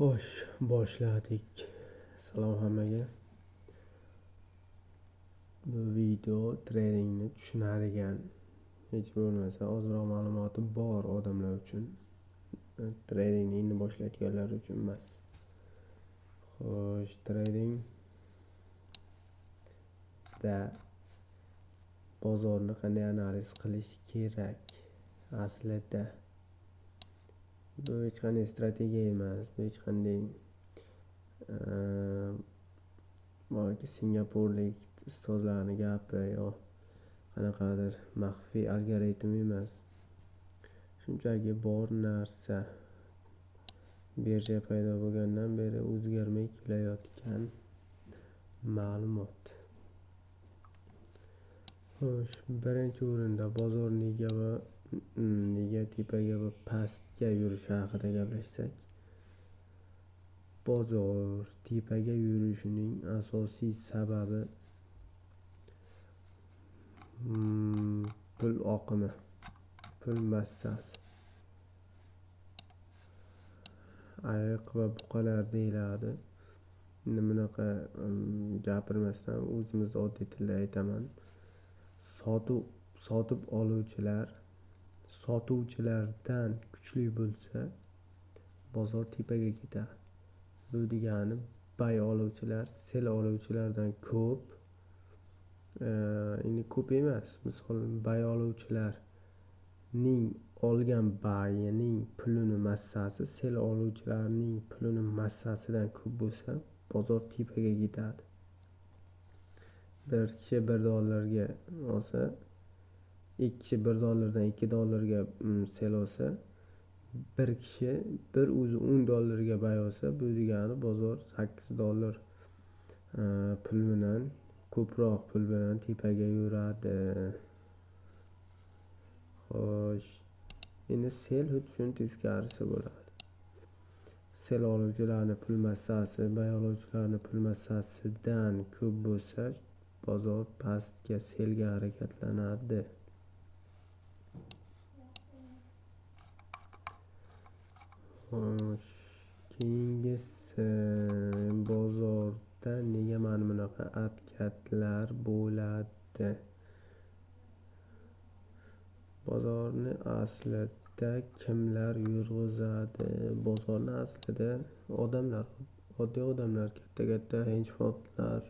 Xo'sh, boshladik. Salom hammaga. Bu video tradingni tushunadigan, hech bo'lmasa ozroq ma'lumoti bor odamlar uchun, tradingni endi boshlayotganlar uchun emas. Xo'sh, tradingda bozorni qanday analiz qilish kerak aslida? Bu hech qanday strategiya emas, bu hech qanday yoki singapurlik ustozlarning gapi yo qanaqadir maxfiy algoritm emas. Shunchaki bor narsa, birja paydo bo'lgandan beri o'zgarmay kelayotgan ma'lumot. Xo'sh, birinchi o'rinda bozor nega va nega tepaga va pastga yurishi haqida gaplashsak, bozor tepaga yurishining asosiy sababi pul oqimi, pul massasi. Ayiq va buqalar deyiladi. Endi bunaqa gapirmasdan o'zimiz oddiy tilda aytaman. Sotib oluvchilar sotuvchilardan kuchli bo'lsa, bozor tepaga ketadi. Bu degani buy oluvchilar sell oluvchilardan ko'p. Endi ko'p emas. Misol, buy oluvchilarning olgan buyining pulini massasi sell oluvchilarning pulini massasidan ko'p bo'lsa, bozor tepaga ketadi. Bir kishi $1 olsa, ikki kishi $1dan $2 sell olsa, bir kishi bir o'zi $10 buy olsa, bu degani bozor $8 pul bilan, ko'proq pul bilan tepaga yuradi. Xo'sh, endi sell xuddi shuni teskarisi bo'ladi. Sell oluvchilarning pul massasi buy oluvchilarning pul massasidan ko'p bo'lsa, bozor pastga, sellga harakatlanadi. Xo'sh, keyingisi, bozorda nega mana bunaqa откатlar bo'ladi? Bozorni aslida kimlar yurg'izadi? Bozorni aslida odamlar, oddiy odamlar, katta-katta hedge fondlar,